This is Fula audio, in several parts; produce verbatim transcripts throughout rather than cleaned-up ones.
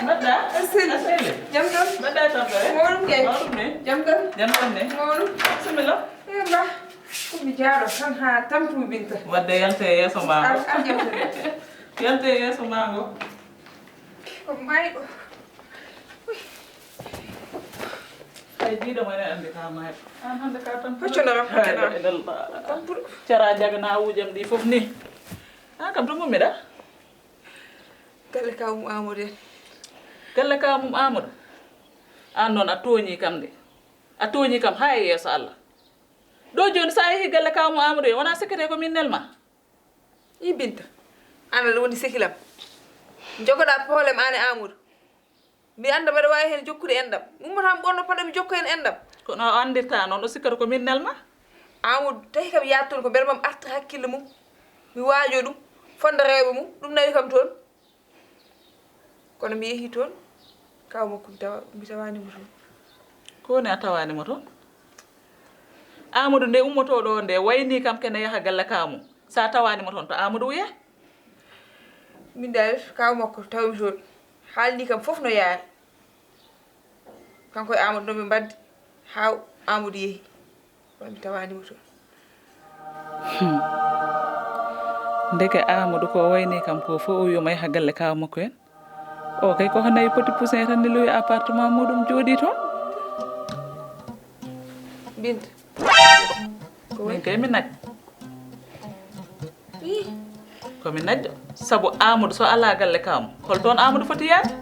Mbaɗɗa? A selli. A selli. Jam tan. Mbaɗɗa e tampere? Mawɗum kay. Mawɗum ni? Jam tan. Jam tan ni? Mawɗum. Bisimilla. E ba. Ko mi jaaɗo tan haa tampu Binta. Wadde yalte e yeeso ma ngo. Ar, ar jam tan. Yalte e yeeso ma ngo. Ko maayɗo. Ay, jiiɗo mo ene anndi ka maayɗo. Aan hannde ka tampuɗo. Hocco no kam, hocco no kam. Tampuɗo. Cara jagana wujam ɗi fof ni. Aan kam to ngummiɗa? Galle kaw mum Amadou en. Galle kaw mum Amadou? Aan noon a tooñii kam de. A tooñii kam haa e yeeso Allah. Ɗo jooni so a yehii galle kaw mum Amadou en, wonaa sikketee ko min nelma? I Binta, aan aɗa woni sehilam. Jogoɗaa problème aan e Amadou. Mi annda mbeɗa waawi heen jokkude enɗam. Mi ummataa mi ɓoorno paɗe mi jokka heen enɗam. Kono o anndirtaa noon, o sikkata ko min nelma. Amadou tawi kam yaade toon ko mbele mami artir hakkille mum. Mi waajoo ɗum, fonnda rewɓe mum, ɗum nawi kam toon. Kono mi yehii toon, kaw makko mi tawa, mi tawaani mo toon. Ko woni a tawaani mo toon? Amadou nde ummotoo ɗo nde, waynii kam kene yaha galle kaw mum. So a tawaani mo toon, to Amadou wiyee? Min daal, kaw makko tawmi toon. Haalni kam fof no yaari. Kanko e Amadou no ɓe mbaddi haa Amadou yehi. Wa mi tawaani mo toon. Hmm. Ndeke Amadou ko o wayni kam ko fof o wi'o ma yaha galle kaw makko en. O kay ko nawi poti poussin tan ne lowi appartement muɗum jooɗi toon. Binta. Ko min kay mi naj. Ih. Ko mi najjo. Sabu Amadou so alaa galle kam, hol toon Amadou foti yaade?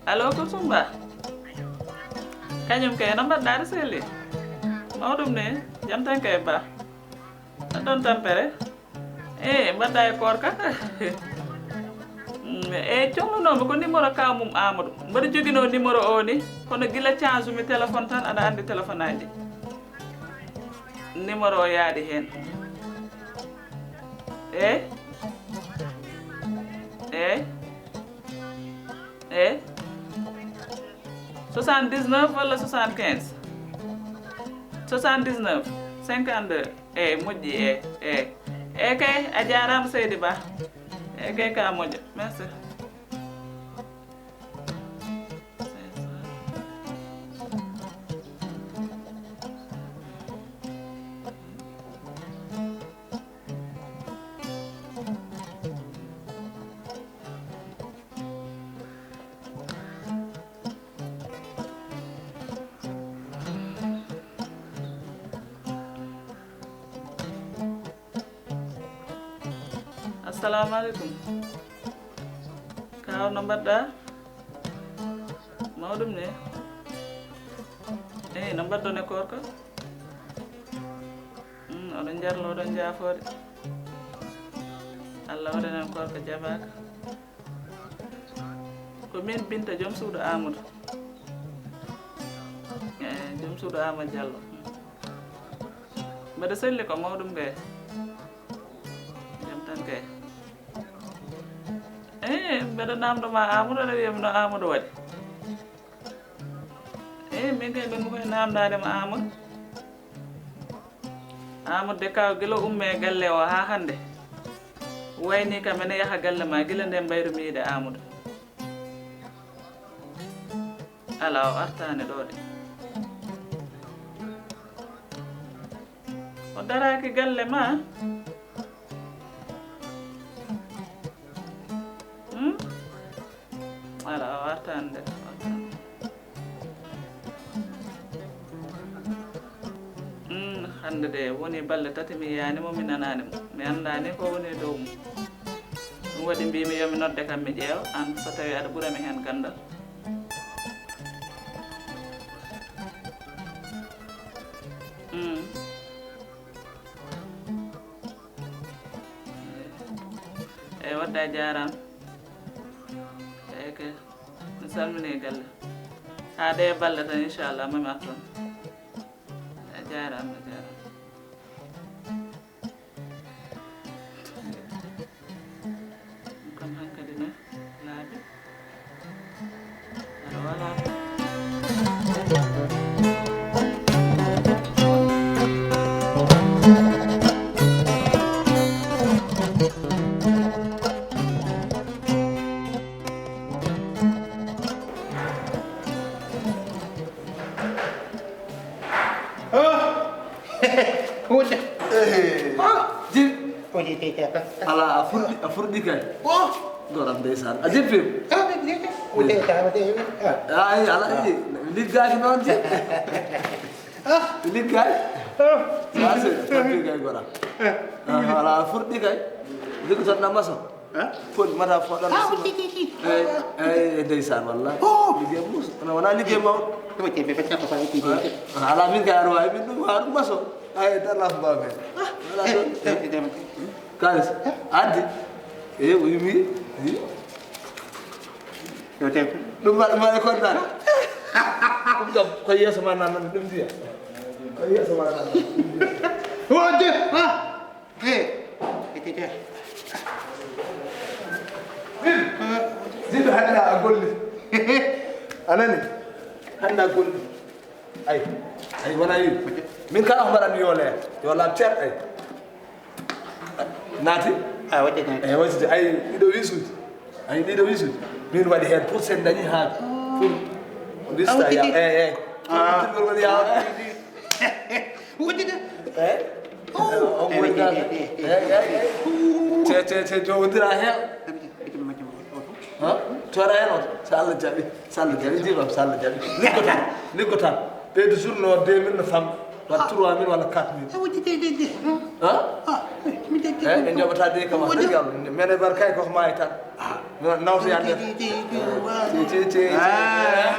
Allo, Kulsum Ba? Kañum kay, no mbaɗɗa, aɗa selli? Mawɗum ne? Jam tan kay, Ba. Aɗa ɗon tampere? Eh, mbaɗɗa e koorka? Mm, e cohlunoomi ko numéro kaw mum Amadou. Mbaɗa joginoo numéro o ni, kono gila change mi téléphone tan, aɗa anndi téléphone aji. Numéro o yaadi heen. Eh? Eh? Eh? Soixante-dix-neuf walla soixante-quinze? Soixante-dix-neuf, cinquante-deux. Eh, moƴƴi, eh, eh. Eh, kay, a jaaraama, seydi Ba. Eh, kay, ka moƴƴo. Merci. Assalamu aleykum. Kaaw, no mbaɗɗa? Mawɗum ne? Eyi, no mbaɗɗon e koorka? Mm, oɗon njarlo, oɗon njaafoore. Allah waɗanen koorka jaɓaaka. Ko min Binta, joom suudu Amadou. Eh, joom suudu Amadou Diallo. Mbeɗa selli ko mawɗum kay. Jam tan kay. Eh, mbeɗa namdo ma Amadou, aɗa wiya mi no Amadou waɗi. Eh, min kay min koye namdade ma Amadou. Amadou de kaw gila umme e galle o haa hannde. Wayni kam ene yaha galle ma gila nde mbayru mi yiide Amadou. Ala o artaani ɗo de. O daraaki galle ma? Hmm? Ala o artaani de. Mm, hannde de woni balɗe tati mi yiyaani mo, mi nanaani mo. Mi anndaani ko woni e dow mum. Ɗum waɗi mbiimi yo mi nodde kam mi ƴeewa, aan so tawii aɗa ɓura mi heen ganndal. Mm. Eyi, wadde a jaaraama. Eyi kay. Mi salmini galle. Haa ɗe balɗe tan, inchallah, mami arton. A jaaraama, a jaaraama. Ɗum kam hankadi ne laaɓi. Aɗa wala. Hunde. Eh, ah, jim. Hunde tete. Ala, a furɗi, a furɗi kay. Oh. Goram ndeysaan. A jippim. Ah, mi tete. Hunde tete. Ay, ala, ay. Liggaaki noon, jim. Ah. Liggaaki. Ah. Sa se, furɗi kay, goram. Ah, ala, a furɗi kay. Liggo tan na maso. Pol mata foɗan. Ah, sima. Wujji, wujji. Eyi, eyi, ndeysaan, wallahi. Oh. Liggey muus, kono wona liggey mawɗo. Ɗum ke ɓe ɓe cakko fa e tigi. Ah, ala min kay aɗa waawi min ɗum, haa ɗum maso. Ay, dalla ko mbaw men. Ala ɗon. Kalis, addi. E, o yimi. Yo te. Ɗum waɗ-, ɗum waɗa kon dara. Ɗum kam ko yeeso ma nan ɗum ndiya. Ko yeeso ma nan ɗum ndiya. Wodde, ah. Eh, etete. Min, jiɗo hannde a golle. A nani? Hannde a golle. Ay, ay, wona yi. Min kala ko mbaɗan yo leer. Yo laaɓ cer, ay. Naati? Ah, waɗde naati. Ay, waɗde, ay, ɗiɗo wisuuji. Ay, ɗiɗo wisuuji. Min waɗi heen pour sen dañi haa pour wista ya. Ay, ay. Ah. Pour tirgol woni ya. Wujji de. Eh? Oh. O woyta. Eh, eh, eh. Te, te, te jowodira heen. Ha? Tora heen on. So Allah jaɓi. So Allah jaɓi, jiiɗo, so Allah jaɓi. Liggo tan. Liggo tan. Ɓeydu journée o deux mille no fam. Wa trois mille walla quatre mille. E wujji de, de, de. Ha? Ah, mi de, de. Eh, en jaɓata de kam. Wujji. Mene bar kay ko maayi tan. Ah. Nawtoyande. Ti, ti, ti, ti, wa. Ti, ti, ti, ti. Ah.